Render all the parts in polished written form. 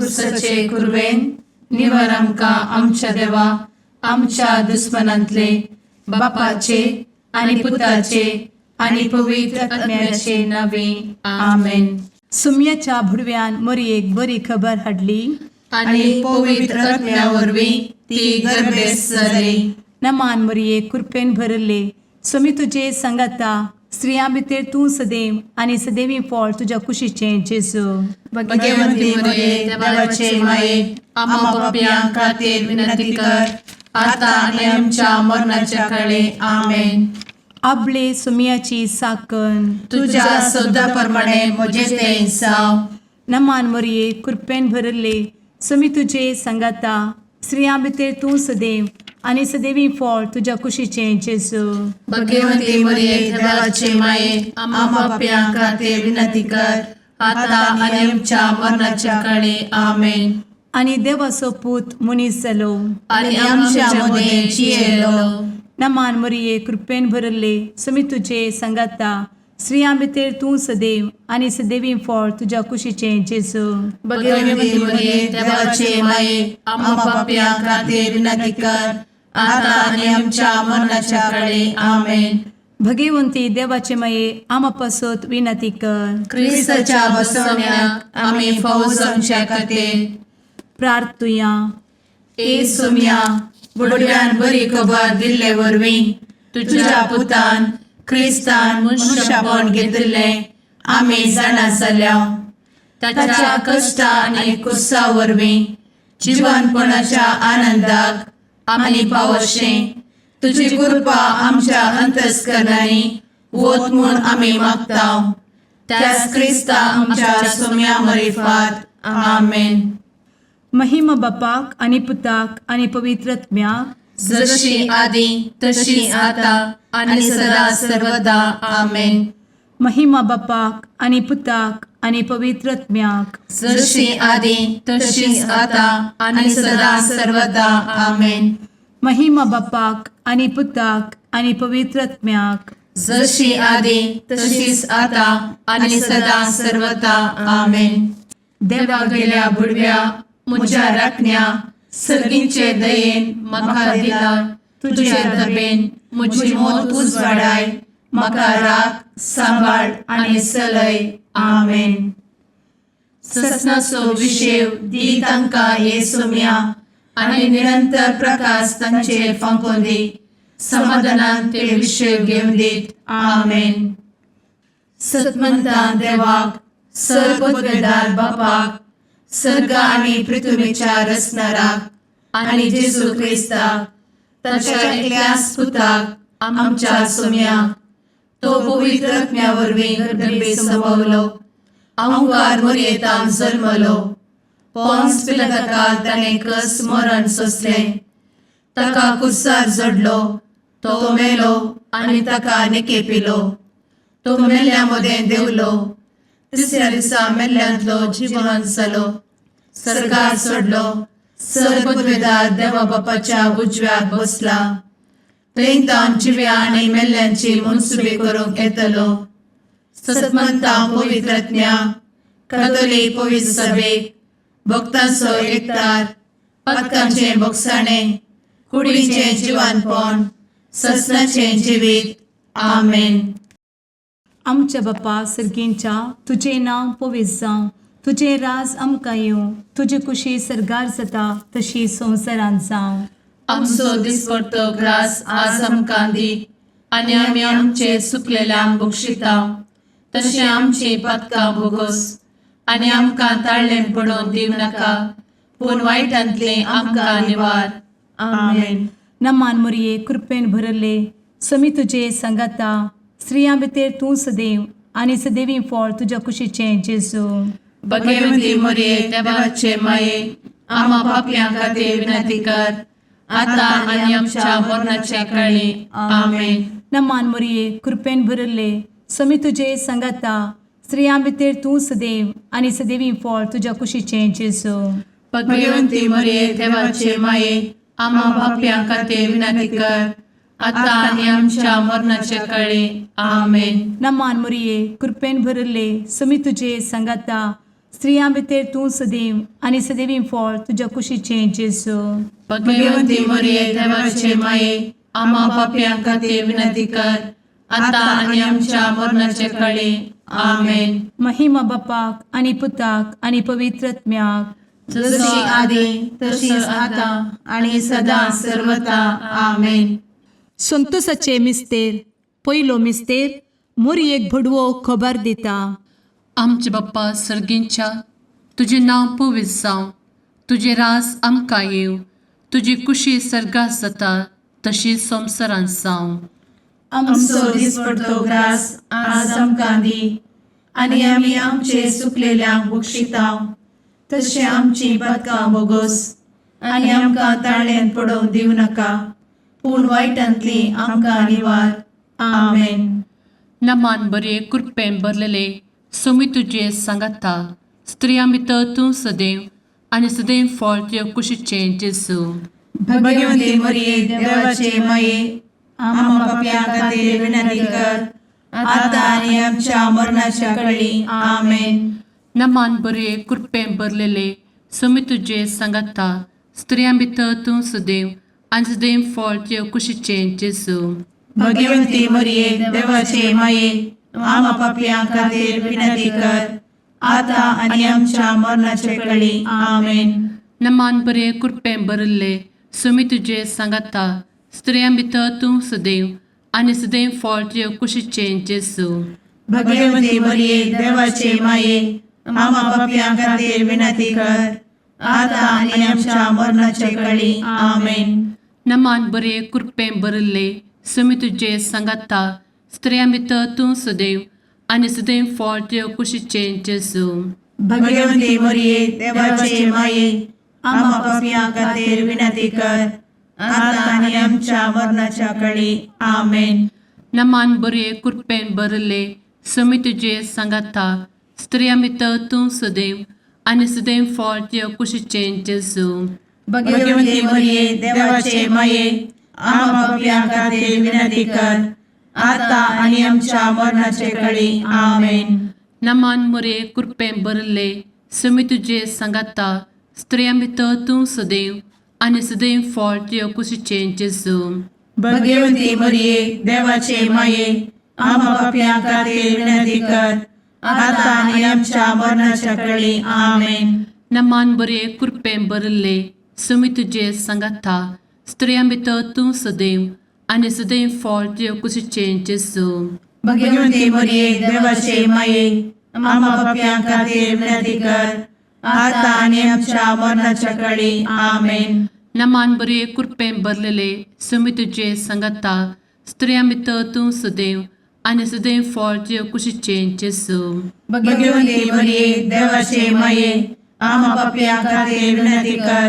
कुर्साचे कुरवेन निवर आमकां आमच्या देवा आमच्या दुस्मनांतले बापाचे आनी पुताचे आनी पवित्र आत्म्याचे नावे. आमेन. सुम्याच्या भुडव्यान मोरयेक बरी खबर हाडली. आनी पवित्र आत्म्या वरवीं ती गर्भेस्त जाली. नमान मोरये, कृपेन भरले, स्वामी तुजे सांगाता, स्त्रियां भितर तूं सदैव आनी सदैवी फळ तुज्या कुशीचें जेजू. भगवंती मरिये, देवाचे माये, आम्हा पापयां खातीर विनंती कर, आता आनी आमच्या मरणाच्या काळी. आमेन. आबले सुम्याची साकन. तुझ्या शब्दा प्रमाणे म्हजे ते जावं. नमान मोरये, कृपेन भरले, स्वामी तुजे सांगाता, स्त्रियां भितर तूं सदैव आनी सदैवी फळ तुज्या कुशीचें जेजू. भगवंती मरिये, देवाचे माये, आम्हा पापयां खातीर विनंती कर, आता आनी आमच्या मरणाच्या काळी. आमेन. आनी देवाचो पूत मनीस जालो आनी आमच्या मदें जियेलो. नमान मोरये, कृपेन भरले, स्वामी तुजे सांगाता, स्त्रियां भितर तूं सदैव आनी सदैवी फळ तुज्या कुशीचें जेजू. भगवंती मरिये, देवाचे माये, आम्हा पापयां खातीर विनंती कर, आता आनी आमच्या मरणाच्या काळी. आमेन. भगवंती देवाचे माये, आमा पासत विनंती कर. क्रिस्ताच्या बसवण्याक आमी फावो जावच्या खातीर. प्रार्थुया. ए सोम्या, बुडव्यान बरी खबर दिल्ले वरवीं तुझ्या पुतान क्रिस्तान मनुष्यपण घेतिल्लें आमी जाणा जाल्या. ताच्या कश्टा आनी कुर्सा वरवीं जिवनपणाच्या आनंदाक आमी पावशें तुजी कृपा आमच्या अंतस्करणांनी वत म्हूण आमी मागता, त्याच क्रिस्ता आमच्या सोम्या मरिफात. आमेन. महिमा बापाक आनी पुताक आनी पवित्र आत्म्याक. जशी आदी तशी आता आणि सदा सर्वदा. आमेन. महिमा बापाक आनी पुताक आनी पवित्र आत्म्याक. जशी आदी तशीच आता आणि सदा सर्वदा. आमेन. महिमा बापाक आनी पुताक आनी पवित्र आत्म्याक. जशी आदी तशीच आता आणि सदा सर्वदा. आमेन. देवा गेल्या बुडव्या म्हज्या राखण्या, सर्गींचे दयेन म्हाका दिला तुझे दबेन म्हजी मोत उजवाडाय, म्हाका राख, सांबाळ आनी चलय. आमेन. ससनाचो विशेव दी तांकां हे सोम्या आनी निरंतर प्रकाश तांचेर फांकोवन दी, समाधानान ते विशेव घेवन दीत. आमेन. सतमंतान देवाक, सर्वपदवेदार बापाक, सर्ग आनी पृथ्वीच्या रचणाराक आनी जेजू क्रिस्ताक ताच्या एकल्याच पुताक आमच्या सोम्याक, तो पवित्र आत्म्या वरवीं गर्भे संभवलो, अंकार मोरयेतान जल्मलो, पोन्स पिलाताकाल ताणें कस मरण सोंसलें, ताका कुर्सार जडलो, तो मेलो आनी ताका निकेपिलो, तो मेल्ल्या मदें देंवलो, तिसऱ्या दिसा मेल्ल्यांतलो जिवन जालो, सर्गार चडलो, सर्वपदवेदार देवा बापाच्या उजव्याक बसला, थंय तावन जिव्या आनी मेल्ल्यांची मनसुबी करूंक येतलो. सतमंता पवित्र आत्म्या, कथोलीक पवित्र सभेक, भक्तांचो एकतार, पातकांचें भोगसाणें, कुडीचें जिवानपण, ससनाचें जिवीत. आमेन. आमच्या बापा सर्गींच्या, तुजें नांव पवित्र जावं, तुजें राज आमकां येवं, तुजी कुशी सर्गार जाता तशी संवसारांत जावं. आमचो दिसपडतो ग्रास आज आमकां दी आनी आमी आमचे चुकलेल्यांक बक्षिता तशें आमची पातकां भोगोस आनी आमकां ताळ्ळें पडोवन दिवं नाका, पूण वायटांतलें आमकां निवार. आमेन. नमान मोरये, कृपेन भरले, समी तुजे सांगाता, स्त्रियां भितर तूं सदैव आनी सदैवी फळ तुज्या कुशीचें जेजू. भगवती मोरये, देवाचे माये, आम्हा पापयां खातीर विनंती कर, आता आनी आमच्या मरणाच्या काळी. आमेन. नमान मोरये, कृपेन भरले, समी तुजे सांगाता, स्त्रियां भितर तूं सदैव आनी सदैवी फळ तुज्या कुशीचें जेजू. भगवंती मोरये, देवाचे माये, आम्हा पापयां खातीर विनंती कर, आता आनी आमच्या मरणाच्या काळी. आमेन. नमान मोरये, कृपेन भरले, समी तुजे सांगाता, स्त्रियां भितर तूं सदैव आनी सदैवी फळ तुज्या कुशीचें जेजू. भगवती मरिये, देवाचे माये, आम्हा पापयां खातीर विनंती कर, आता आनी आमच्या मरणाचे कळी. आमेन. महिमा बापाक आनी पुताक आनी पवित्र आत्म्याक. जशी आदी तशीच आता आणि सदा सर्वता. आमेन. संतोषाचे मिस्तेर. पयलो मिस्तेर, मोरयेक भडवो खबर दिता. आमचे बाप्पा सर्गींच्या, तुजें नांव पवित्र जावं, तुजें रास आमकां येवं, तुजी कुशी सर्गात जाता तशी संवसारांत जावं. आमचो दिसपडतो ग्रास आज आमकां दी आनी आमी आमचे सुकलेल्यांक बक्षितांव तशें आमची पदकां बोगोस आनी आमकां ताळ्यान पडोवंक दिवं नाका, पूण वायटांतली आमकां निवार. आमेन. नमान बरे, कृपेन भरलेले, सोमी तुजे सांगाता, स्त्रियां भितर तूं सदैव आनी सदैव फळ तुजे कुशीचें जेजू. भगवती मरिये, देवाचे माये, आम्हा पापयां खातीर विनंती कर, आता आनी आमच्या मरणाच्या कळी. आमेन. नमान बरे, कृपेन भरलेले, सोमी तुजे सांगाता, स्त्रियां भितर तूं सदैव आनी सदैव फळ तुजे कुशीचें जेजू. भगवती मरिये, देवाचे माये, आम्हा पापयां खातीर विनंती कर, आता आनी आमच्या मरणाचे कळी. आमेन. नमान बरे, कृपेन भरिल्ले, सोमी तुजे सांगाता, स्त्रियां भितर तूं सदैव आनी सदैव फळ तुजे कुशीचें जेजू. भगवती मरिये, देवाचे माये, आम्हा पापयां खातीर विनंती कर, आता आनी आमच्या मरणाचे कळी. आमेन. नमान बरे, कृपेन भरिल्ले, सोमी तुजे सांगाता, स्त्रियां भितर तूं सदैव आनी सदैव फळ तुजे कुशीचें जेजू. भगवती मरिये, देवाचे माये, आम्हा पापयां खातीर विनंती कर, आता आनी आमच्या मरणाच्या कळी. आमेन. नमान बरे, कृपेन भरिल्ले, सोमी तुजे सांगाता, स्त्रियां भितर तूं सदैव आनी सदैव फळ तुजे कुशीचें जेजू. भगवती मरिये, देवाचे माये, आम्हा पापयां खातीर विनंती कर, आता आनी आमच्या मरणाचे कळी. आमेन. नमान मोरे, कृपेन भरिल्ले, सोमी तुजे सांगाता, स्त्रियां भितर तूं सदैव आनी सदैव फळ तुजे कुशीचें जेजू. भगवती मरिये, देवाचे माये, आम्हा पापयां खातीर विनंती कर, आता आनी आमच्या मरणाच्या कळी. आमेन. नमान बरे, कृपेन भरिल्ले, सोमी तुजे सांगाता, स्त्रियां भितर तूं सदैव आनी सदैव फळ तुजे कुशीचें जेजू. भगवती मरिये, देवाचे माये, आम्हा पापयां खातीर विनंती कर, आता आनी आमच्या मरणाच्या कळी. आमेन. नमान बरे, कृपेन भरलेले, सोमी तुजे सांगाता, स्त्रियां भितर तूं सदैव आनी सदैव फळ तुजे कुशीचें जेजू. भगवती मरिये, देवाचे माये, आम्हा पापयां खातीर विनंती कर,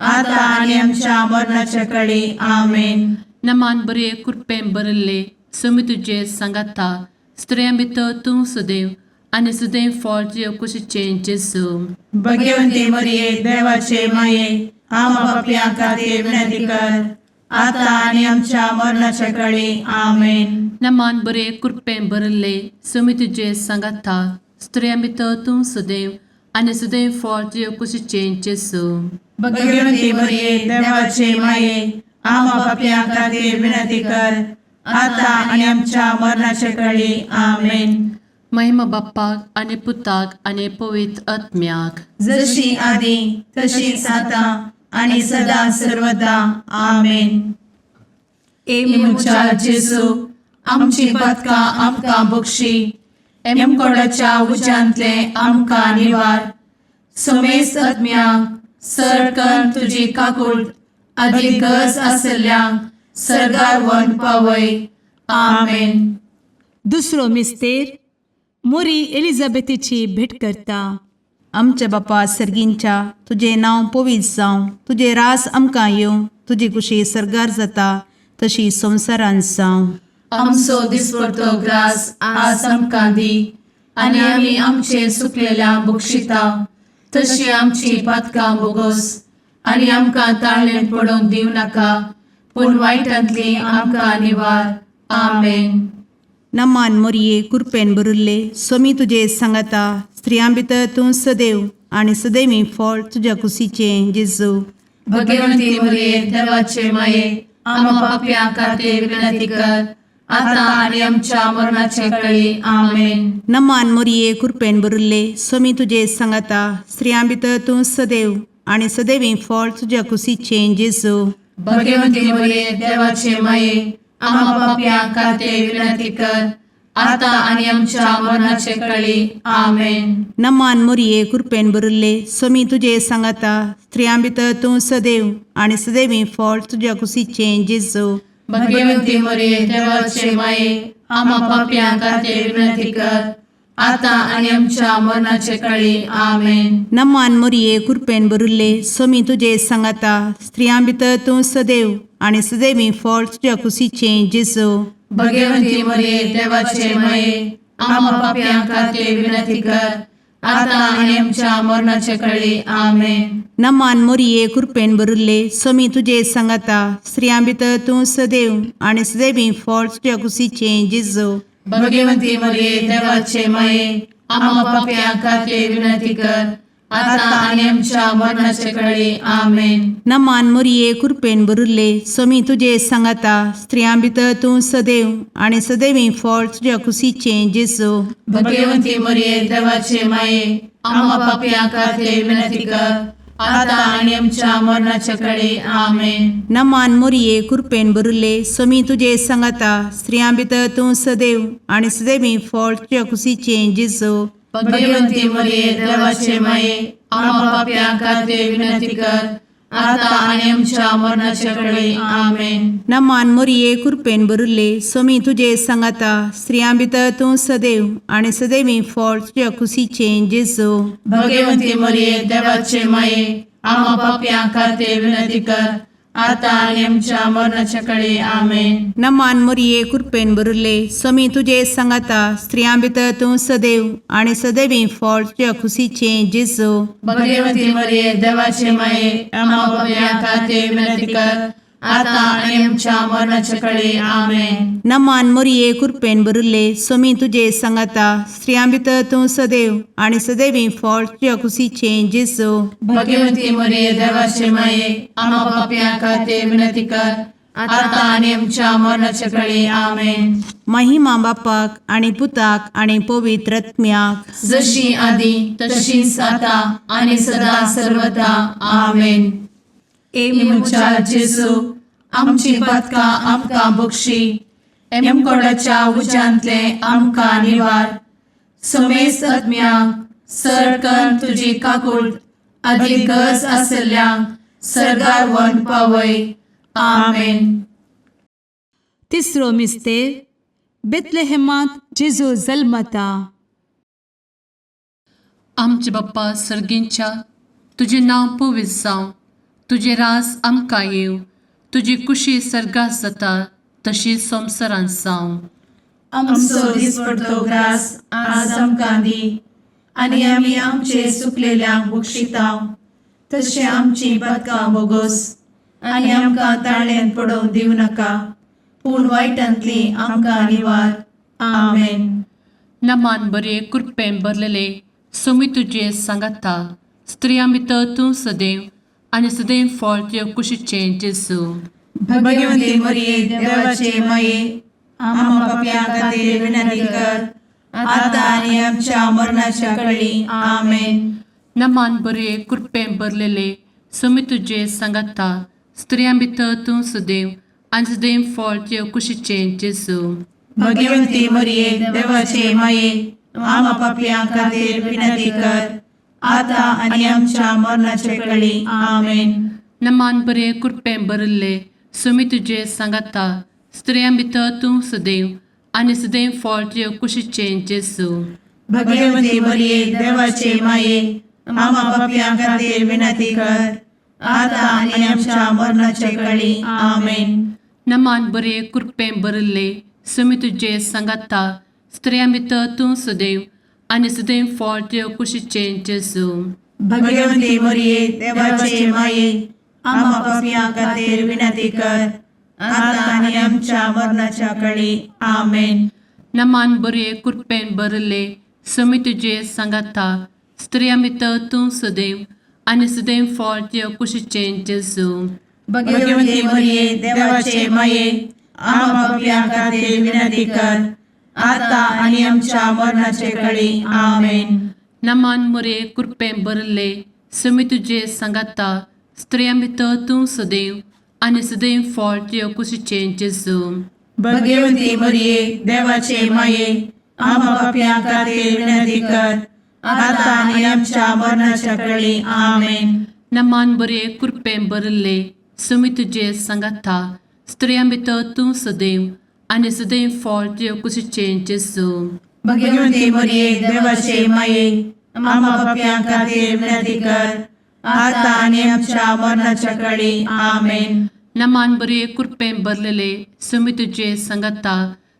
आता आनी आमच्या मरणाच्या कळी. आमेन. नमान बरे, कृपेन भरिल्ले, सोमी तुजे सांगाता, स्त्रियां भितर तूं सदैव आनी सदैव फळ तुजे कुशीचें जेजू. भगवती मरिये, देवाचे माये, आम्हा पापयां खातीर विनंती कर, आता आनी आमच्या मरणाच्या कळी. आमेन. नमान बरे, कृपेन भरिल्ले, सोमी तुजे सांगाता, स्त्रियां भितर तूं सदैव आनी सदैव फळ तुजे कुशीचें जेजू. भगवती मरिये, देवाचे माये, आम्हा पापयां खातीर विनंती कर, आता आनी आमच्या मरणाच्या कळी. आमेन. महिमा बाप्पाक आनी पुताक आनी पवित्र आत्म्याक. जशी आदी तशीच आता आणि सदा सर्वदा. आमेन. ए म्हज्या जेजू, आमची पदकां आमकां बक्षी, एमकोडाच्या उज्यांतले आमकां निवार, समेस्त आत्म्यांक सरकन तुजी काकूळ आदी गरज आसल्ल्यांक सर्गार वन पावय. आमेन. दुसरो मिस्तेर, मोरी एलिझाबेथीची भेट करता. आमच्या बापा सर्गींच्या, तुजें नांव पवित्र जावं, तुजें रास आमकां येवं, तुजी कुशी सर्गार जाता तशी संवसारांत जावं. आमचो दिसपडतो ग्रास आज आमकां दी आनी आमी आमचे सुकलेल्या बक्षिता तशी आमची पातकां बोगोस आनी आमकां ताळ्ळें पडोवंक दिवं नाका, पूण वायटांतली आमकां निवार. आमेन. नमान मोरये, कुरपेन भरिल्ले, स्वामी तुजे सांगाता, स्त्रियां भितर तूं सदैव आनी सदैवी फळ तुज्या कुशीचें जेजू. भगवंती मरिये देवाचे माये, आम्हा पापयां खातीर विनंती कर, आता आनी आमच्या मरणाचे कळी. आमेन. नमान मोरये, कृपेन भरिल्ले, स्वामी तुजे सांगाता. स्त्रियां भितर तूं सदैव आनी सदैवी फळ तुज्या कुशीचें जेजू. भगवंती मरिये देवाचे माये, आम्हा पापयां खातीर विनंती कर, आता आनी आमच्या मरणाचे कळी. आमेन. नमान मोरये, कृपेन भरिल्ले, स्वामी तुजे सांगाता. स्त्रियां भितर तूं सदैव आनी सदैवी फळ तुज्या कुशीचें जेजू. भगवंती मरिये देवाचे माये, आम्हा पापयां खातीर विनंती कर, आता आनी आमच्या मरणाचे कळी. आमेन. नमान मोरये, कृपेन भरिल्ले, स्वामी तुजे सांगाता. स्त्रियां भितर तूं सदैव आनी सदैवी फळ तुज्या कुशीचें जेजू. भगवंती मरिये देवाचे माये, आम्हा पापयां खातीर विनंती कर, आता आनी आमच्या मरणाचे कळी. आमेन. नमान मोरये, कृपेन भरिल्ले, स्वामी तुजे सांगाता. स्त्रियां भितर तूं सदैव आनी सदैवी फळ तुज्या कुशीचें जेजू. भगवंती मरिये देवाचे माये, आम्हा पापयां खातीर विनंती कर, आता आनी आमच्या मरणाचे कळी. आमेन. नमान मोरये, कृपेन भरिल्ले, स्वामी तुजे सांगाता. स्त्रियां भितर तूं सदैव आनी सदैवी फळ तुज्या कुशीचें जेजू. भगवंती मरिये देवाचे माये, आम्हा पापयां खातीर विनंती कर, आता आनी आमच्या मरणाचे कळी. आमेन. नमान मोरये, कृपेन भरिल्ले, स्वामी तुजे सांगाता. स्त्रियां भितर तूं सदैव आनी सदैवी फळ तुज्या कुशीचें जेजू. भगवंती मरिये देवाचे माये, आम्हा पापयां खातीर विनंती कर, आता आनी आमच्या मरणाचे कळी. आमेन. नमान मोरये, कृपेन भरिल्ले, स्वामी तुजे सांगाता. स्त्रियां भितर तूं सदैव आनी सदैवी फळ तुज्या कुशीचें जेजू. भगवंती मरिये देवाचे माये, आम्हा पापयां खातीर विनंती कर, आता आनी आमच्या मरणाच्या कळी. आमेन. नमान मोरये, कृपेन भरिल्ले, स्वामी तुजे सांगाता. स्त्रियां भितर तूं सदैव आनी सदैवी फळ तुज्या कुशीचें जेजू. भगवंती मरिये देवाचे माये, आम्हा पापयां खातीर विनंती कर, आता आनी आमच्या मरणाच्या कळी. आमेन. नमान मोरये, कृपेन भरिल्ले, स्वामी तुजे सांगाता. स्त्रियां भितर तूं सदैव आनी सदैवी फळ तुज्या कुशीचें जेजू. भगवंती मरिये देवाचे माये, आम्हा पापयां खातीर विनंती कर, आता आनी आमच्या मरणाच्या कळी. आमेन. महिमा बापाक आनी पुताक आनी पवित्र आत्म्याक, जशी आदी तशीच आता आनी सदा सर्वदा. आमेन. ए म्हज्या जेजू, आमची पातकां आमकां बक्षी, एमकोडाच्या उज्यांतले आमकां निवार, समेस्त आत्म्यांक सरकन तुजी काकूट आदी गरज आसल्ल्यांक सर्गार व्हरून पावय. आमेन. तिसरो मिस्तेर, बेतलेहेमांत जेजू जल्मता. आमचे बाप्पा सर्गींच्या, तुजें नांव पवित्र जावं, तुजें राज आमकां येवं, तुजी कुशी सर्गात जाता तशी संवसारांत जावं. आमचो दिसपडतो ग्रास आज आमकां दी, आनी आमी आमचे सुकलेल्यांक बक्षितांव, तशें आमची पातकां बोगोस, आनी आमकां ताळ्यान पडोवंक दिवं नाका, पूण वायटांतली आमकां निवार. आमेन. नमान बरे, कृपेन भरलेले, सोमी तुजे सांगाता, स्त्रियां भितर तूं सदैव आनी सदैव फळ तुजे कुशीचें जेजू. भगवंती मरिये देवाचे माये, आम्हा पापयां खातीर विनंती कर, आता आनी आमच्या मरणाच्या कळी. आमेन. नमान बरे, कृपेन भरलेले, सोमी तुजे सांगाता, स्त्रियां भितर तूं सदैव आनी सदैव फळ तुजे कुशीचें जेजू. भगवंती मरिये देवाचे माये, आम्हा पापयां खातीर विनंती कर, आता आनी आमच्या मरणाच्या कळी. आमेन. नमान बरे, कृपेन भरिल्ले, सोमी तुजे सांगाता, स्त्रियां भितर तूं सदैव आनी सदैव फळ तुजे कुशीचें जेजू. भगवंती मरिये देवाचे माये, आम्हा पापयां खातीर विनंती कर, आता आनी आमच्या मरणाच्या कळी. आमेन. नमान बरे, कृपेन भरिल्ले, सोमी तुजे सांगाता, स्त्रियां भितर तूं सदैव आनी सदैव फळ तुजे कुशीचें जेजू. भगवंती मरिये देवाचे माये, आम्हा पापयां खातीर विनंती कर, आता आनी आमच्या मरणाच्या कळी. आमेन. नमान बरे, कृपेन भरिल्ले, समी तुजे सांगाता स्त्रियां भितर तूं सदैव आनी सदैव फळ तुज्या कुशीचें जेजू. भगवती मरिये, देवाचे माये, आम्हा पापयां खातीर विनंती कर, आता आनी आमच्या मरणाचे कळी. आमेन. नमान मुरे कृपें भरले समी तुजे सांगाता स्त्रियां भितर तूं सदैव आनी सदैव फळ तुज्या कुशीचें जेजू. भगवती मरिये, देवाचे माये, आम्हा पापयां खातीर विनंती कर, आता आनी आमच्या मरणाच्या कळी. आमेन. नमान बरे कृपें भरले समी तुजे सांगाता स्त्रियां भितर तूं सदैव आनी सदैव फळ तुज्या कुशीचें जेजू. भगवती मरिये, देवाचे माये, आम्हा पापयां खातीर विनंती कर, आता आनी आमच्या मरणाच्या कळी. आमेन. नमान बरे कृपें भरलेले समी तुजे सांगाता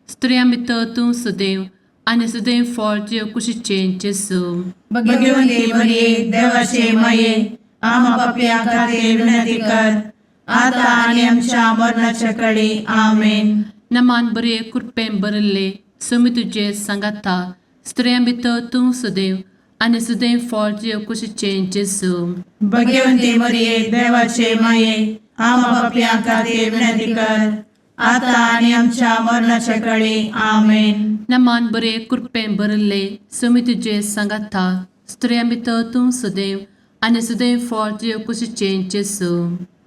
स्त्रियां भितर तूं सदैव आनी सदैव फळ तुज्या कुशीचें जेजू. भगवती मरिये, देवाचे माये, आम्हा पापयां खातीर विनंती कर, आता आनी आमच्या मरणाच्या कळी. आमेन. नमान बरे कृपें भरले समी तुजे सांगाता स्त्रियां भितर तूं सदैव आनी सदैव फळ तुज्या कुशीचें जेजू. भगवती मरिये, देवाचे माये, आम्हा पापयां खातीर विनंती कर, आता आनी आमच्या मरणाच्या कळी. आमेन. नमान बरे कृपें भरले समी तुजे सांगाता स्त्रियां भितर तूं सदैव आनी सदैव फळ तुज्या कुशीचें जेजू.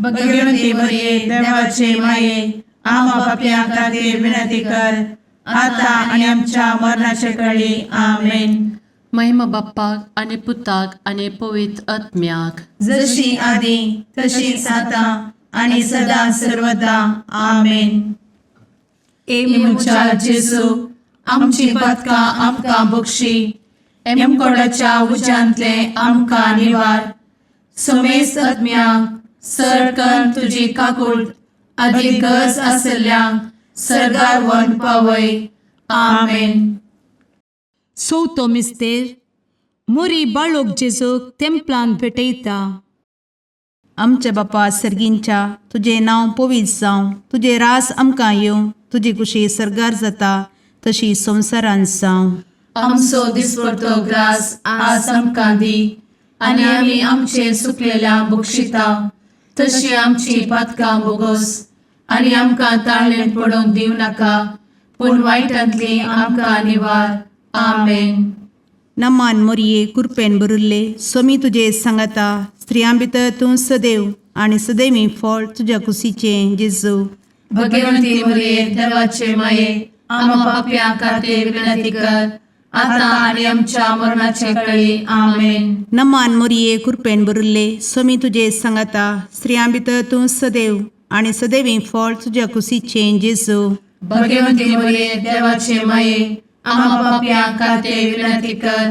भगवती मरिये, देवाचे माये, आम्हा पापयां खातीर विनंती कर, आता आनी आमच्या मरणाच्या कळी. आमेन. महिमा बाप्पाक आनी पुताक आनी पवित्र आत्म्याक. जशी आदी तशीच आता आणि सदा सर्वदा. आमेन. ए म्हज्या जेजू, आमची पातकां आमकां बक्षी, एमकोडाच्या उज्यांतले आमकां निवार, समेस्त आत्म्यांक सरकन तुजी काकूळ आदी गरज आसल्ल्यांक सर्गार व्हरून पावय. आमेन. चवथो मिस्तेर मुरी बाळोक जेजूक तेंपलान भेटयता. आमच्या बापा सर्गींच्या, तुजें नांव पवित्र जावं, तुजें रास आमकां येवं, तुजी कुशी सर्गार जाता तशी संवसारांत जावं. आमचो दिसपडतो ग्रास आज आमकां दी आनी आमी आमचे सुकलेल्या बक्षिता तशी आमची पातकां बोगोस आनी आमकां ताळणेंत पडोवंक दिवं नाका पूण वायटांतली आमकां निवार. आमेन. नमान मोरये, कुरपेन भरिल्ले, सोमी तुजे सांगाता, स्त्रियां भितर तूं सदैव आनी सदैवी फळ तुज्या कुशीचें जेजू. भगवंती मरिये, देवाचे माये, आम्हा पापयां खातीर विनंती कर, आता आनी आमच्या मरणाचे कळी. आमेन. नमान मोरये, कुरपेन भरिल्ले, सोमी तुजे सांगाता, स्त्रियां भितर तूं सदैव आनी सदैवी फळ तुज्या कुशीचें जेजू. भगवंती मरिये, देवाचे माये, आम्हा पापयां खातीर विनंती कर,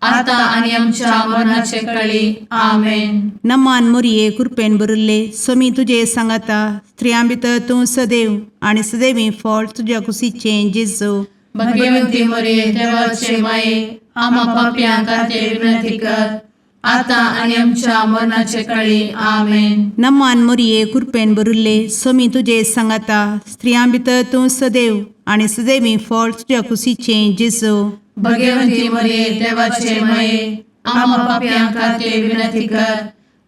आता आनी आमच्या मरणाचे कळी. आमेन. नमान मोरये, कुरपेन भरिल्ले, सोमी तुजे सांगाता, स्त्रियां भितर तूं सदैव आनी सदैवी फळ तुज्या कुशीचें जेजू. भगवंती मरिये, देवाचे माये, आम्हा पापयां खातीर विनंती कर, आता आनी आमच्या मरणाचे कळी. आमेन. नमान मोरये, कुरपेन भरिल्ले, सोमी तुजे सांगाता, स्त्रियां भितर तूं सदैव आनी सदैवी फळ तुज्या कुशीचें जेजू. भगवंती मरिये, देवाचे माये, आम्हा पापयां खातीर विनंती कर,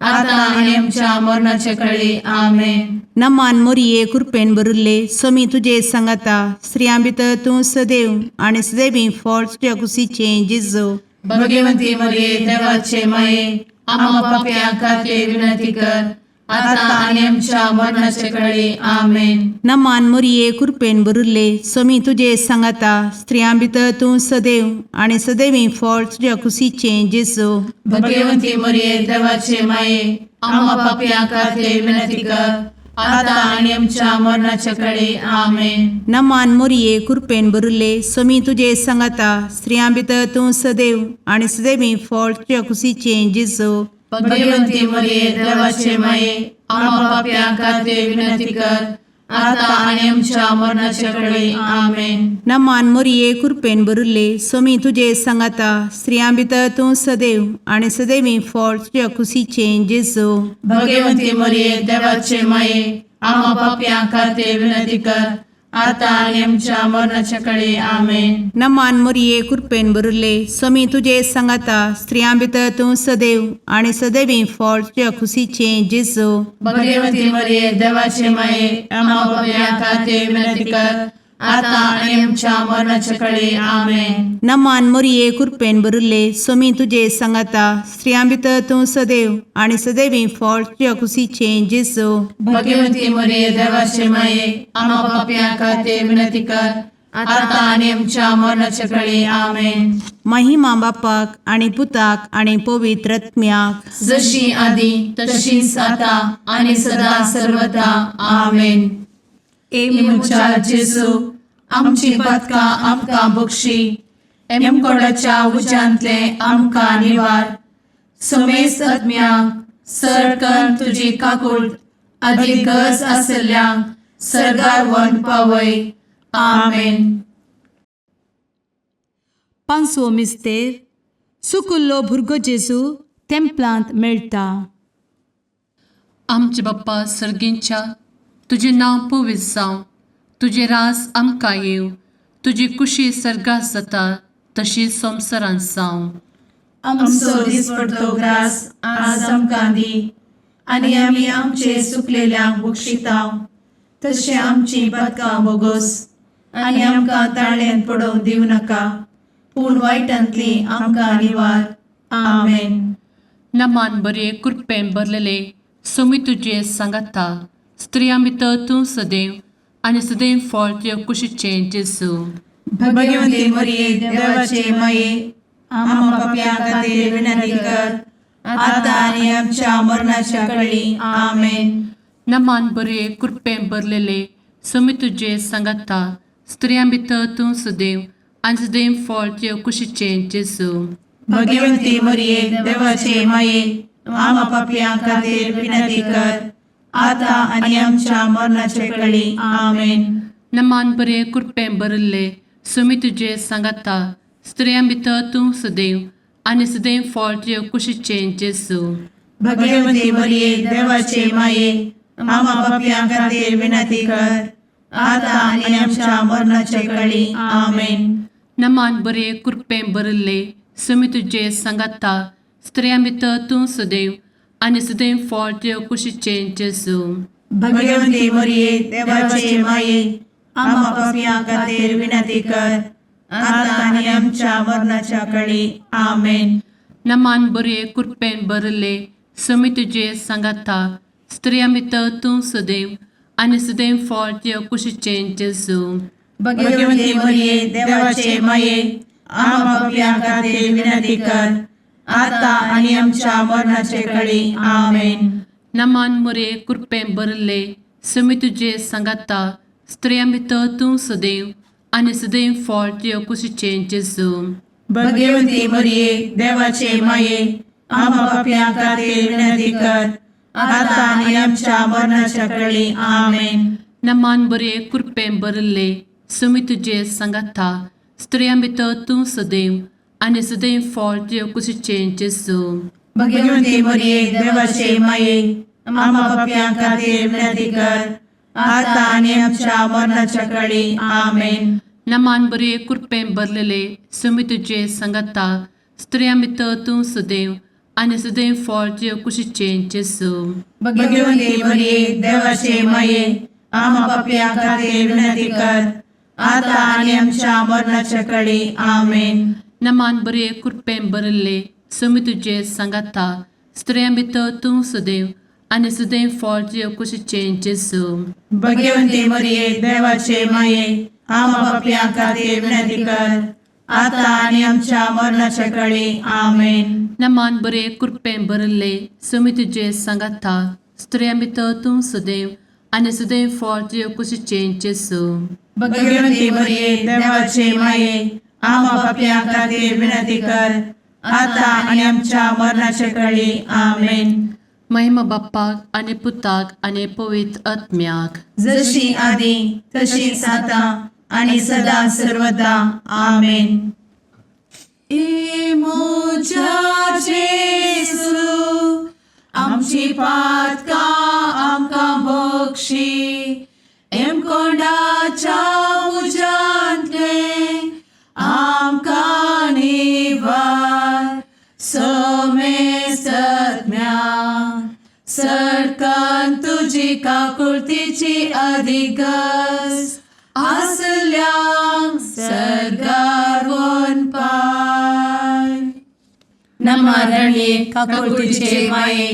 आता आनी आमच्या मरणाचे कळी. आमेन. नमान मोरये, कुरपेन भरिल्ले, सोमी तुजे सांगाता, स्त्रियां भितर तूं सदैव आनी सदैवी फळ तुज्या कुशीचें जेजू. भगवंती मरिये, देवाचे माये, आम्हा पापयां खातीर विनंती कर, आता आनी आमच्या मरणाचे कळी. आमेन. नमान मोरये, कुरपेन भरिल्ले, सोमी तुजे सांगाता, स्त्रियां भितर तूं सदैव आनी सदैवी फळ तुज्या कुशीचें जेजू. भगवंती मरिये, देवाचे माये, आम्हा पापयां खातीर विनंती कर, आता आनी आमच्या मरणाचे कळी. आमेन. नमान मोरये, कुरपेन भरिल्ले, सोमी तुजे सांगाता, स्त्रियां भितर तूं सदैव आनी सदैवी फळ तुज्या कुशीचें जेजू. भगवंती मरिये, देवाचे माये, आम्हा पापयां खातीर विनंती कर, आता आनी आमच्या मरणाचे कळी. आमेन. नमान मोरये, कुरपेन भरिल्ले, सोमी तुजे सांगाता, स्त्रियां भितर तूं सदैव आनी सदैवी फळ तुज्या कुशीचें जेजू. भगवंती मरिये, देवाचे माये, आम्हा पापयां खातीर विनंती कर, आतां आनी आमच्या मरणाच्या कडे आमेन. नमान मोरये, कृपेन भरिल्ले, स्वामी तुजे सांगाता. स्त्रियां भितर तूं सदैव आनी सदैवी फळ तुज्या खुशीचें जेजू. भगवती मरिये, देवाचे माये, आम्हा पापयां खातीर विनंती कर, आतां आनी आमच्या मरणाच्या कडे आमेन. नमान मोरये, कृपेन भरिल्ले, स्वामी तुजे सांगाता. स्त्रियां भितर तूं सदैव आनी सदैवी फळ तुज्या खुशीचें जेजू. भगवती मरिये, देवाचे माये, आम्हा पापयां खातीर विनंती कर, आतां आनी आमच्या मरणाच्या कडे आमेन. महिमा बापाक आनी पुताक आनी पवित्र आत्म्याक. जशी आदी तशीच आता आणि सदा सर्वदा आमेन. ए म्हज्या जेजू, आमची पदकां आमकां बक्षी, एमकोडाच्या उज्यांतले आमकां निवार, समेस्त आत्म्यांक सरकन तुजी काकूळ आदी गरज आसल्ल्यांक सरगार वन पावय. आमेन. पांचवो मिस्तेर, सुकुल्लो भुरगो जेजू तेंपलांत मेळटा. आमचे बाप्पा सर्गींच्या, तुजें नांव पवित्र जावं, तुजें रास आमकां येवं, तुजी कुशी सर्गात जाता तशी संवसारांत जावं. आमचो दिसपडतो ग्रास आज आमकां दी, आनी आमी आमचे सुकलेल्यांक बक्षितांव, तशें आमची पदकां बोगोस, आनी आमकां ताळ्यान पडोवंक दिवं नाका, पूण वायटांतली आमकां निवार. आमेन. नमान बरे, कृपेन भरलेले, सोमी तुजे सांगाता. स्त्रियां भितर तूं सदैव आनी सदैव फळ तुज्या कुशीचें जेजू. भगवती मरिये, देवाचे माये, आम्हा पापयां खातीर विनंती कर, आतां आनी आमच्या मरणाच्या कळी. आमेन. नमान बरे, कृपेन भरलेले, सोमी तुजे सांगाता. स्त्रियां भितर तूं सदैव आनी सदैव फळ तुज्या कुशीचें जेजू. भगवती मरिये, देवाचे माये, आम्हा पापयां खातीर विनंती कर, आतां आनी आमच्या मरणाचे कळी. आमेन. नमान बरे, कृपेन भरिल्ले, सुमी तुजे सांगाता. स्त्रियां भितर तूं सदैव आनी सदैव फळ तुज्या कुशीचें जेजू. भगवती मरिये, देवाचे माये, आम्हा पापयां खातीर विनंती कर, आतां आनी आमच्या मरणाचे कळी. आमेन. नमान बरे, कृपेन भरिल्ले, सुमी तुजे सांगाता. स्त्रियां भितर तूं सदैव आनी सदैव फळ तुज्या कुशीचें जेजू. भगवती मरिये, देवाचे माये, आम्हा पापयां खातीर विनंती कर, आतां आनी आमच्या मरणाच्या कळी. आमेन. नमान बरे, कृपेन भरिल्ले, सुमी तुजे सांगाता. स्त्रियां भितर तूं सदैव आनी सदैव फळ तुज्या कुशीचें जेजू. भगवती मरिये, देवाचे माये, आम्हा पापयां खातीर विनंती कर, आतां आनी आमच्या मरणाचे कळी. आमेन. नमान मोरे, कृपेन भरिल्ले, सुमी तुजे सांगाता. स्त्रियां भितर तूं सदैव आनी सदैव फळ तुज्या कुशीचें जेजू. भगवती मरिये, देवाचे माये, आम्हा पापयां खातीर विनंती कर, आतां आनी आमच्या मरणाच्या कळी. आमेन. नमान बरे, कृपेन भरिल्ले, सुमी तुजे सांगाता. स्त्रियां भितर तूं सदैव आनी सदैव फळ तुज्या कुशीचें जेजू. भगवती मरिये, देवाचे माये, आम्हा पापयां खातीर विनंती कर, आतां आनी आमच्या मरणाच्या कळी. आमेन. नमान बरे, कृपेन भरलेले, सुमी तुजे सांगाता. स्त्रियां भितर तूं सदैव आनी सदैव फळ तुज्या कुशीचें जेजू. भगवती मरिये, देवाचे माये, आम्हा पापयां खातीर विनंती कर, आतां आनी आमच्या मरणाच्या कळी. आमेन. नमान बरे, कृपेन भरिल्ले, सुमी तुजे सांगाता. स्त्रियां भितर तूं सदैव आनी सदैव फळ तुज्या कुशीचें जेजू. भगवती मरिये, देवाचे माये, आम्हा पापयां खातीर विनंती कर, आतां आनी आमच्या मरणाच्या कळी. आमेन. नमान बरे, कृपेन भरिल्ले, सुमी तुजे सांगाता. स्त्रियां भितर तूं सदैव आनी सदैव फळ तुज्या कुशीचें जेजू. भगवती मरिये, देवाचे माये, आम्हा पापयां खातीर विनंती कर, आतां आनी आमच्या मरणाच्या कळी. आमेन. महिमा बाप्पाक आनी पुताक आनी पवित्र आत्म्याक. जशी आदी तशीच आतां आणि सदा सर्वदा. आमेन. ए म्हज्या जेजू, आमची पातकां आमकां बक्षी, एमकोंडाच्या तुजी काकुळतीची अधिक गरज आसल्यांक सर्गार वनपाय. नमा रणये काकुळतीचे माये,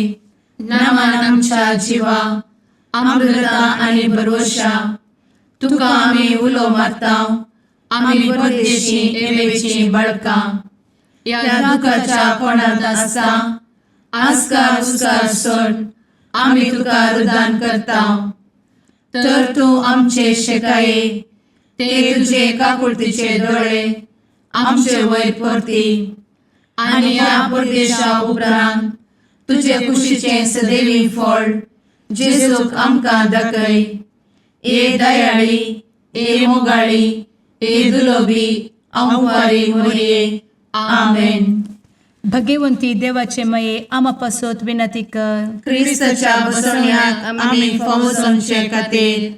नमन आमच्या जिवा, अमृता आनी भरवशा, तुका आमी उलो मारता, आमी परदेशी एवेची बळकां ह्या दुखाच्या कोणांत आसता आस्कार उस्कार सोड आमी तुका रुदान करता, तर तूं आमचे शेकाये ते तुजे काकुळतीचे दोळे आमचे वयर परती आनी ह्या परदेशा उपरांत तुजे कुशीचें सदैवी फळ जेजूक आमकां दाखय. ए दयाळी, ए मोगाळी, ए दुलोबी अंवारी मोरये, आमेन. भगवंती देवाचे मये आमा पासत विनंती कर. क्रिस्ताच्या बसवण्याक आमी फावो जावचे खातीर.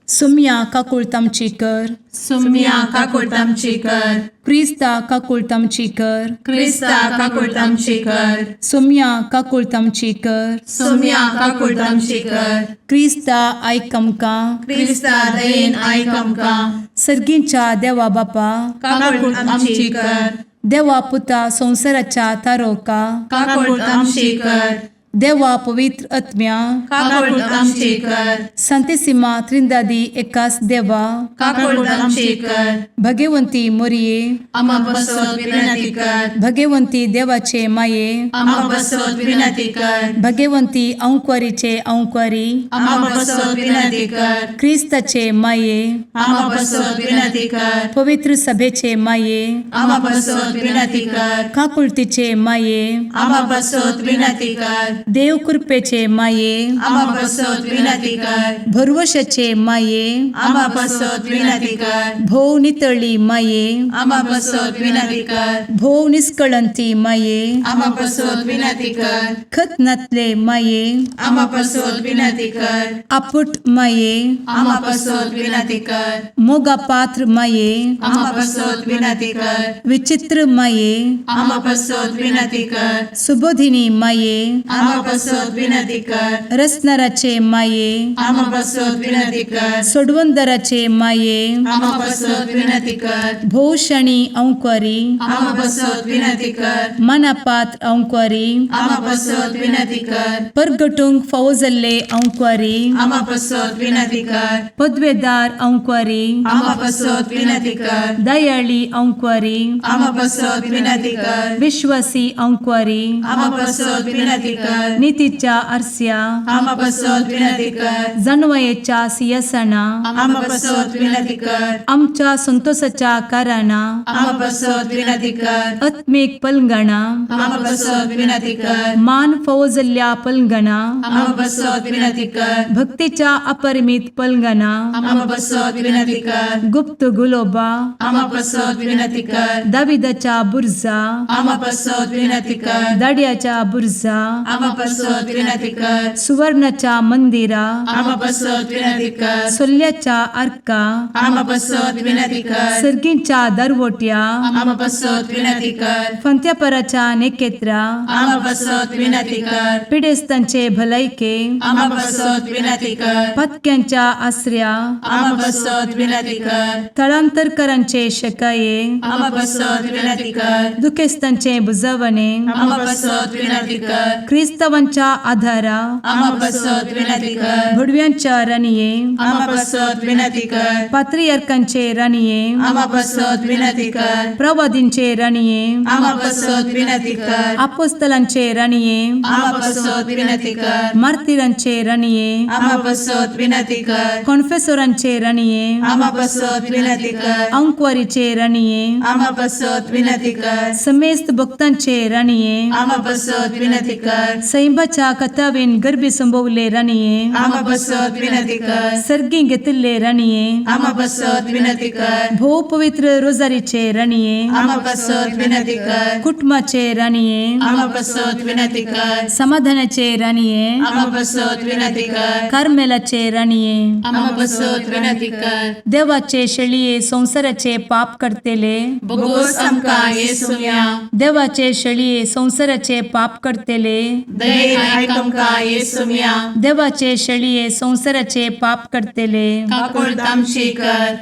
सुम्या काकुळत आमची कर. सुम्या काकुळट आमची कर. क्रिस्ता काकुळत आमची कर. क्रिस्ता काकुळट आमची कर. सुम्या काकुळत आमची कर. सुम्या काकुळट आमची कर. क्रिस्ता आयक आमकां. क्रिस्ता दयेन आयक आमकां. सर्गींच्या देवा बापा, काकुळट आमची कर. देवा पुता संवसाराच्या तारोका, काकुळट आमची कर. देवा पवित्र आत्म्या, काकुळट आमची कर. संतेसिमा त्रिंदादी एकास देवा, काकुळट आमची कर. भगवंती मोरये, आमा बसत विनंती कर. भगवंती देवाचे माये, आमा बसत विनंती कर. भगवंती अंक्वारीचे अंक्वारी, आमा बसत विनंती कर. क्रिस्ताचे माये, आमा बसत विनंती कर. पवित्र सभेचे माये, आमा बसत विनंती कर. काकुळतीचे माये, आमा बसत विनंती कर. देव कृपेचे माये, आमा बसत विनंती कर. भरवशाचे माये, आमा बसत विनंती कर. भोव नितळी माये, आमा बसत विनंती कर. भोव निष्कळंती माये, आमा बसत विनंती कर. खत नातले माये, आमा बसत विनंती कर. आपुट माये, आमा बसत विनंती कर. मोगा पात्र माये, आमा बसत विनंती कर. विचित्र माये, आमा बसत विनंती कर. सुबोधिनी माये, आमा बसत विनंती कर. रसनाराचे माये, आमा बसत विनंती कर. सोडवंदराचे माये, आमा बसत विनंती कर. भोवशणी अंक्वारी, आमा बसत विनंती कर. मनापात्र अंक्वारी, आमा बसत विनंती कर. परगटूंक फावो जाल्ले अंक्वारी, आमा बसत विनंती कर. पदवेदार अंक्वारी, आमा बसत विनंती कर. दयाळी अंक्वारी, आमा बसत विनंती कर. विश्वासी अंक्वारी, आमा बसत विनंती कर. नितीच्या आरस्या, आमा बसत विनंती कर. जानवयेच्या सियासना, आमा बसत विनंती कर. आमच्या संतोषाच्या कारणा, आमा बसत विनंती कर. आत्मीक पलंगणा, आमा बसत विनंती कर. मान फावो जाल्ल्या पलंगणा, आमा बसत विनंती कर. भक्तीच्या अपरिमित पलंगणा, आमा बसत विनंती कर. गुप्त गुलोबा, आमा बसत विनंती कर. दाविदाच्या बुर्जा, आमा बसत विनंती कर. दाड्याच्या बुर्जा, आमा बसत विनंती कर. सुवर्णाच्या मंदिरा, आमा बसत विनंती कर. सोल्ल्याच्या आर्का, आमा बसत विनंती कर. सर्गींच्या दरवट्या, आमा बसत विनंती कर. फंत्यापराच्या नेकेत्रा, आमा बसत विनंती कर. पिडेस्तांचे भलायके, आमा बसत विनंती कर. पत्क्यांच्या आसऱ्या, आमा बसत विनंती कर. थळांतरकरांचे शकाये, आमा बसत विनंती कर. दुखेस्तांचे बुजवणे, आमा बसत विनंती कर. क्रिस्तावांच्या आधारा, आमा बसत विनंती कर. भुडव्यांच्या राणये, आमा बसत विनंती कर. पात्रियार्कांचे राणये, आमा बसत विनंती कर. प्रवादींचे राणये, आमा बसत विनंती कर. आपोस्तलांचे राणये, आमा बसत विनंती कर. मार्तिरांचे राणये, आमा बसत विनंती कर. कॉन्फेसोरांचे राणये, आमा बसत विनंती कर. अंक्वारीचे राणये, आमा बसत विनंती कर. समेस्त भक्तांचे राणये, आमा बसत विनंती कर. सैंबाच्या कथावेन गर्भी संभवले राणये, आमा बसत विनंती कर. सर्गी घेतिल्ले राणये, आमा बसत विनंती कर. भोव पवित्र रोजारीचे राणये, आमा बसत विनंती कर. कुटुंबाचे राणये, आमा बसत विनंती कर. समाधानाचे राणये, आमा बसत विनंती कर. कार्मेलाचे राणये, आमा बसत विनंती कर. देवाचे शेळये संवसाराचे पाप करतेले, बोगोस आमकां येसुया. देवाचे शेळये संवसाराचे पाप करतेले, दयेन आयक आमकां येसुम्या. देवाचे शेळये संवसाराचे पाप करतले, काकुळट आमची कर.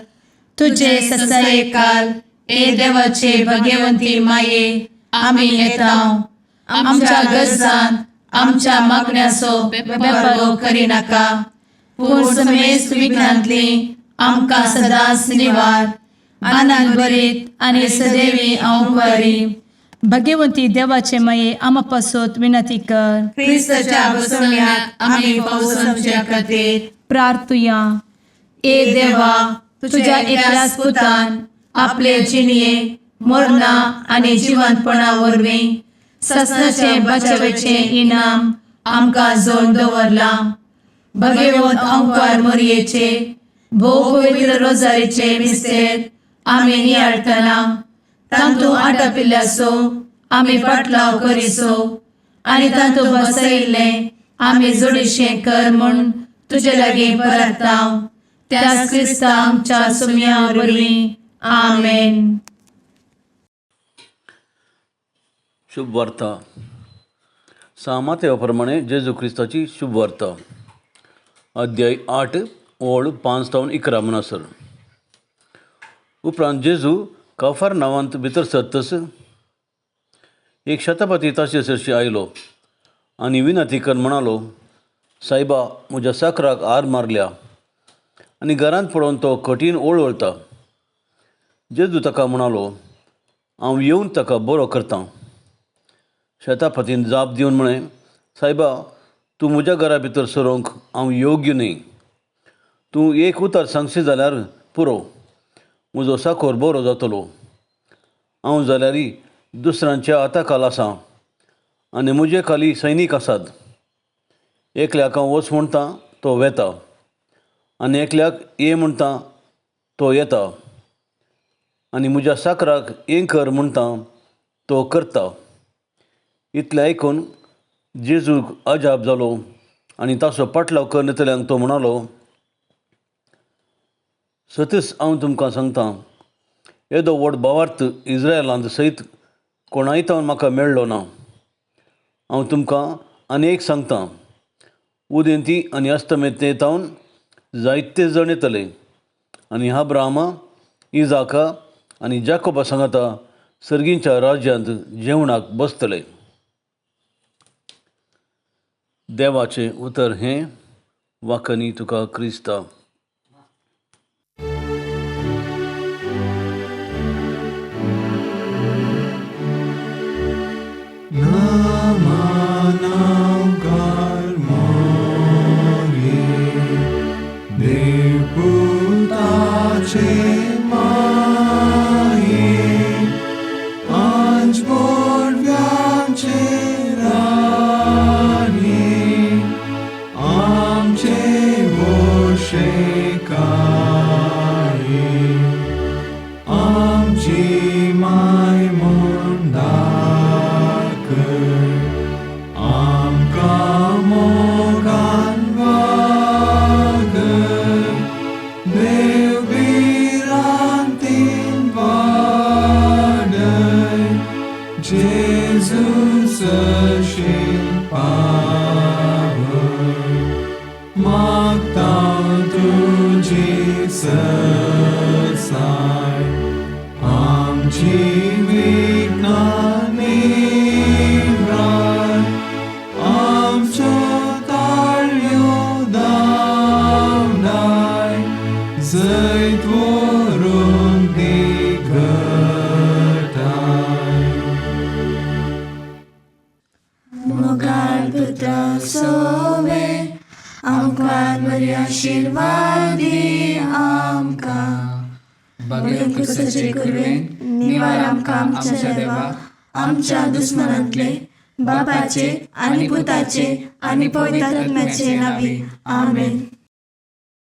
तुझे तुझे ससाये ससायकाल ए देवाचे भगवंती माये, आमी येता. आमच्या गरजान आमच्या मागण्याचो बेपर्वो करिनाका, पूण समेस्त विघ्नांतली आमकां सदांच निवार. आनंद भरीत आनी सदैवी अंवकारी. भगवंती देवाचे माये, आमा पासत विनंती कर. क्रिस्ताच्या बसवण्याक आमी पावसाच्या खातीर. प्रार्थुया. ए देवा, तुझ्या एकल्याच पुतान आपले जिणये मरणा आनी जिवंतपणा वरवीं ससनाचे बचावेचें इनाम आमकां जोड दवरलां. भगवंत अंकार मोरयेचे भोव पवित्र रोजारीचे मिस्तेर आमी नियाळटना तांतू आटापिल्ल्याचो आमी पाटलाव करिसो आनी तांतू बसयिल्लें आमी जोडीशें कर म्हूण तुजे लागीं परताव, त्याच क्रिस्ता आमच्या सुम्या वरवीं. आमेन. शुभ वार्ता सामातेवा प्रमाणे जेजू क्रिस्ताची शुभ वार्ता, अध्याय 8 ओळ 5 तावन 11 म्हणसर. उपरांत जेजू काफार नांवांत भितर सरतस एक शतपती ताचे सरशी आयलो आनी विनंती कर म्हणालो, सायबा, म्हज्या साकराक आर मारल्या आनी घरांत पडोवन तो कठीण ओळवळता. जेजू ताका म्हणालो, हांव येवन ताका बरो करतां. शेतापतीन जाप दिवन म्हळें, सायबा, तूं म्हज्या घरा भितर सरोंक हांव योग्य न्हय. तूं एक उतर सांगशी जाल्यार पुरो, म्हजो साकोर बरो जातलो. हांव जाल्यार दुसऱ्यांच्या हाता खाल आसा आनी म्हजे खाली सैनीक आसात. एकल्याक हांव वच म्हणटा तो वेता आनी एकल्याक ये म्हणटा तो येता आनी म्हज्या साकराक हें कर म्हणटा तो करता. इतलें आयकून जेजूक अजाप जालो आनी ताचो पाटलाव करून येतल्यांक तो म्हणालो, सतीच हांव तुमकां सांगता, येदो व्हड भावार्थ इज्रायलांत सयत कोणाय तावन म्हाका मेळ्ळो ना. हांव तुमकां आनी एक सांगता, उदेंती आनी अस्तमेते तावन जायते जण येतले आनी अब्राहमा, इजाका आनी जाकोबा सांगाता सर्गींच्या राज्यांत जेवणाक बसतले. देवाचें उतर हें. वाकनी तुका क्रिस्ता. आमच्या दुस्मनांतले बापाचे आनी पुताचे आनी पवित्र आत्म्याचे नांवी. आमेन.